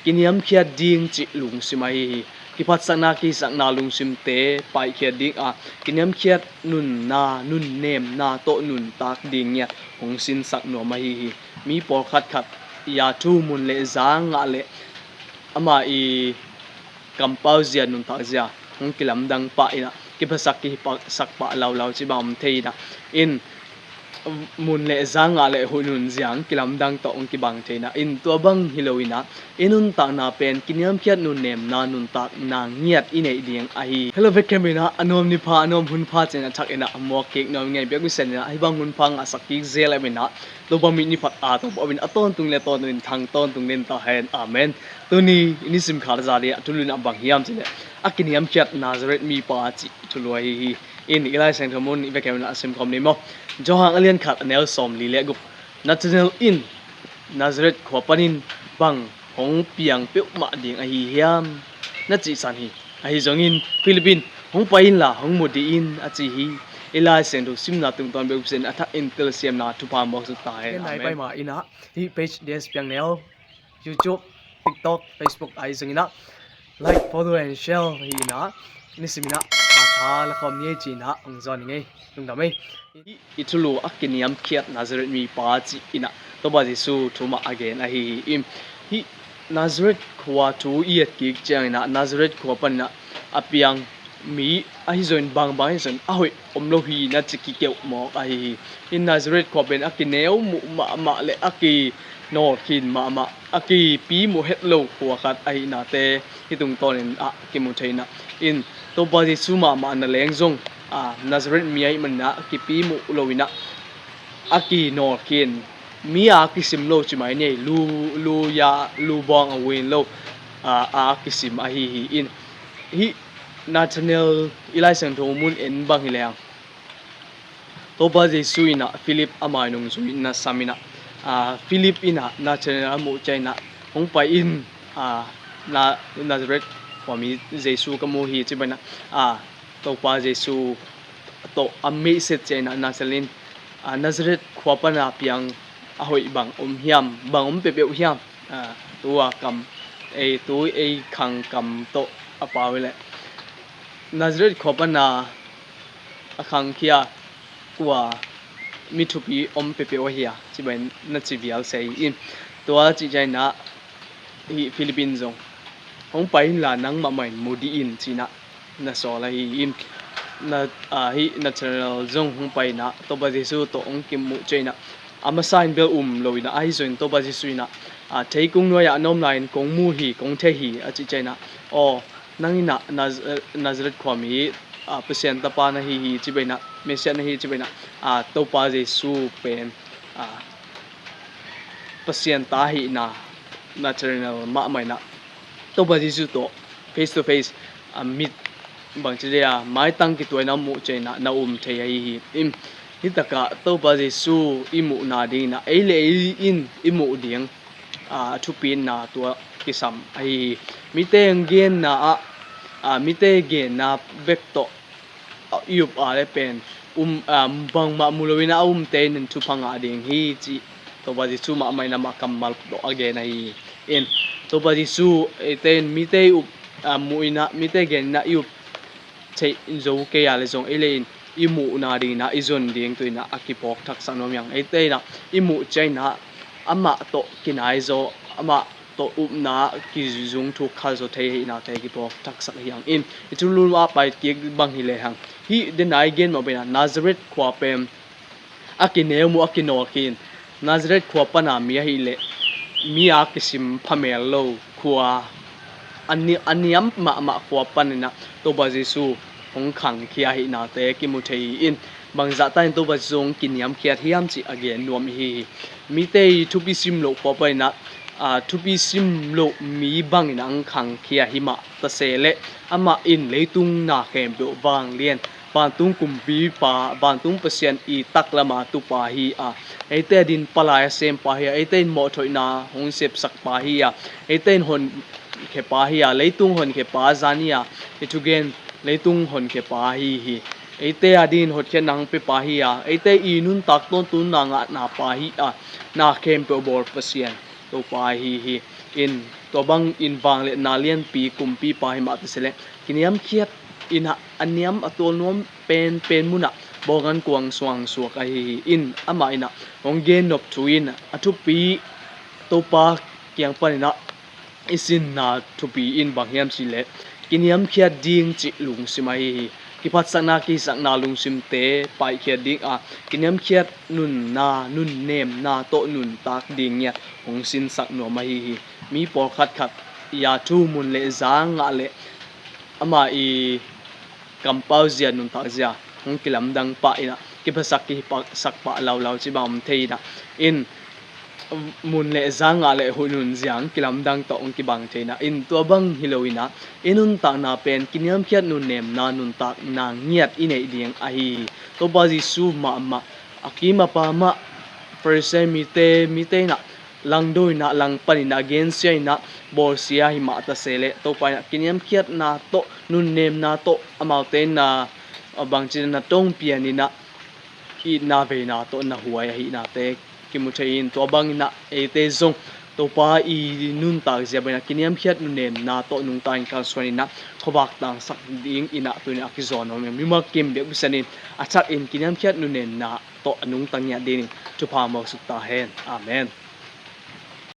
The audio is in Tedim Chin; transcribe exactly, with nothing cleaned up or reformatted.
kiniamkhiat ding cih lungsim ahi hi. Kiphatsakna, kihisakna lungsimte paihkhiat ding a, kiniamkhiat nunna, nunnemna tawh nuntak ding ngiat hong sinsak nuam ahi hi. Mi pawlkhat khat i a thu mun le za ngah le ama i kampau zia, nuntak zia hong kilamdang pah in a, kiphasak kihisak pah laulau ci bang om thei in a, in mun le za ngah le hun hun zia hong kilamdang tawh hong kibang thei in a, in tua bang hi lo in a, i nuntakna pen kiniamkhiat nunnemna nuntakna ngiat i neih ding ahi. Hello, vekhem in a, a nuam ni pha, a nuam hun pha ci-in a thak in a muak kik nuam ing ei. Biakmisen in a hih bang hun pha ngahsak kik zel em in a, Topa min i phat a, Topa min a tawntung le tawntung in thang tawntung den ta hen. Amen. Tuni i nisim khar za ding a thulu in a bang hiam cih leh, a kiniamkhiat Nazareth mipa cih thulu ahi hi. In i Lai Siangtho mun i vekhem in a simkhawm ni maw. Johan a lian khat, a neu sawmli le guk. Nathanael in Nazareth khua panin bang hong piang peuhmah ding ahi hiam, na cihsan hi. Ahi zongin Philip in, "Hong pai inla hong mu dih in," a ci hi. I Lai Siangtho simna tungtawn bek uh pen a thak in telsiamna thupha muak suk ta hen. Amen. Pai mah in a, hih page D S Piang Neu, YouTube, TikTok, Facebook ahi zongin a, like, follow and share hi in a, nisim in a phatna la khawm ni ei ci in a hong zawn ing ei. Lungdam ei. I thulu a kiniamkhiat Nazareth mipa cih in a Topa Jesu thu mah a gen ahi hi. Hih Nazareth khua thu i et kik ciangin a, Nazareth khua panin a piang mi ahi zongin bangbang ahi zongin a hoih om lo hi na ci kikeuh mawk ahi hi. In Nazareth khua pen a kineu muh mahmah le a kinawlkhin mahmah, a kipi muh het lo khua khat ahihnate hih tungtawnin a kimu thei in a, in Topa Jesu mahmah na leng zong, a, Nazareth mi ahih manin a kipi muh lo in a, a kinawlkhin, mi a kisim lo ci mai ni ei, lu, lu ya, lu bawng a win lo, a, a kisim ahi hi. In hih Nathanael i Lai Siangtho mun en bang hi leng, Topa Jesu in a Philip a mainung zui na sam in a, a, Philip in a Nathanael a muh ciangin a, "Hong pai in, a, na, Nazareth khuami Jesu ka mu hi," ci bang in a, a, Topa Jesu tawh a meihset ciangin a Nathanael in, a, "Nazareth khua pana piang a hoih bang om hiam, bang om peuhpeuh hiam?" A, tua kam, ei tu ei khang kam tawh a pau hi leh, "Nazareth khua pana a khangkhia kua mi thupi om peuhpeuh ahi a?" ci bang in na ci vial se in. Tua cih ciangin a hih Philip in zong, "Hong pai inla nangmah mah in mu dih in," ci in a na sawl ahi in. Na, a, hih Nathanael zong hong pai in a Topa Jesu tawh hong kimuh ciangin a, a masa in bel um lo in a, ahi zongin Topa Jesu in a, a, "Theikung nuai-ah na om lai-in kong mu hi, kong thei hi," a cih ciangin a, "Aw, nang in a Naz-, Nazareth khuami, a, Pasian tapa na hi hi," ci bang in a, "Messiah na hi," ci bang in a, a, Topa Jesu pen, a, Pasian ta ahihna Nathanael mahmah in a Topa Jesu tawh face to face, a, mit bangci dei a maitang kituaina muh ciangin a na um thei ahi hi. In, hih takah Topa Jesu i muhna dingin a ei le ei in i muh ding, a, thupina tua kisam ahi hi. Mite genna ah, a, mite genna bek tawh, a, i up a le pen, um, a, bangmah mu lo in a umte in thupha ngah ding hi cih Topa Jesu mahmah in amah kammal tawh a gen ahi hi. In, Topa Jesu, eite in mite i up, a, muh in a, mite gen in a i up theih zo kei a le zong ei le ei in i muhna dingin a i zon ding tu in a a kiphawk thaksak nuam hi hang. Eite in a i muh ciangin a amah tawh kinai zaw, amah tawh upna kizung thuk kha zaw thei ahihnate kiphawk thaksak hi hang. In, i thulu ah pai kik bang hi le hang, hih denai gen mah bangin a Nazareth khua pen a kineu muh, a kinawlkhin, Nazareth khua pana mi ahih leh mi a kisim phamel lo khua, a ni-, a niam mahmah khua panin a Topa Jesu hong khangkhia ahihnate kimu thei hi. In, bangzah ta in Topa Jesu hong kiniamkhiat hiam cih a gen nuam i hi hi. Mite i thupi sim loh khua panin a, a, thupi sim loh mi bangin a hong khangkhia hi mah ta se leh, amah in leitung na khempeuh vanglian, vantung kumpipa, vantung Pasian i taklama tupa hi a, eite adin palai a sempa hi a, eite in mawhthoihna hong sepsakpa hi a, eite in honkhepa hi a, leitung honkhepa zan hi a, i thugen leitung honkhepa ahi hi. Eite adin hotkhiatna hong pepa hi a, eite i nuntak tawntung na ngahna pa hi a, na khempeuh bawl Pasian Topa ahi hi. In, Tua bangin vangliatna lianpi kumpipa hi mah ta se leh, kiniamkhiat in ah a niam a tual nuam penpen munah bawng an kuang suangsuak ahi hi. In amah in ah hong gennop thu in a thupi Topa kiang panin ah i sinna thupi in bang hiam cih leh kiniamkhiat ding cih lungsim ahi hi. Kiphatsakna kihisakna lungsimte paihkhiat ding a, kiniamkhiat nunna, nunnemna tawh nuntak ding ngiat hong sinsak nuam ahi hi. Mi pawlkhatkhat i a thu mun le za ngah leh ama i kampau zia, nuntak zia hong kilamdang pah in ah kiphasak kihisak pah laulau cih bang om thei in ah, in mun le za ngah le hun hun zia hong kilamdang tawh hong kibang thei in ah, in tua bang hi lo in ah, i nuntakna pen kiniamkhiat nunnemna, nuntakna ngiat i neih ding ahi hi. Topa Jesu mahmah, a kim a pa mah, Pharisee mite, mite in ah langdo in ah, langpan in ah, gensia in ah, bawlsia hi mah ta se leh, Topa in ah kiniamkhiatna tawh, nunnemna tawh amaute in ah bangci na tongpian in ah, itna veina tawh na huai ahihnate kimu thei in, tua bangin ah eite zong Topa i nuntak zia bangin ah kiniamkhiat nunnemna tawh nungta in kalsuan in ah khuavak tangsak dingin ah tuni a kizawn om mimal kim biakpisanin a thakin kiniamkhiat nunnemna tawh a nungta ngiat dingin thupha mawksuk ta hen. Amen.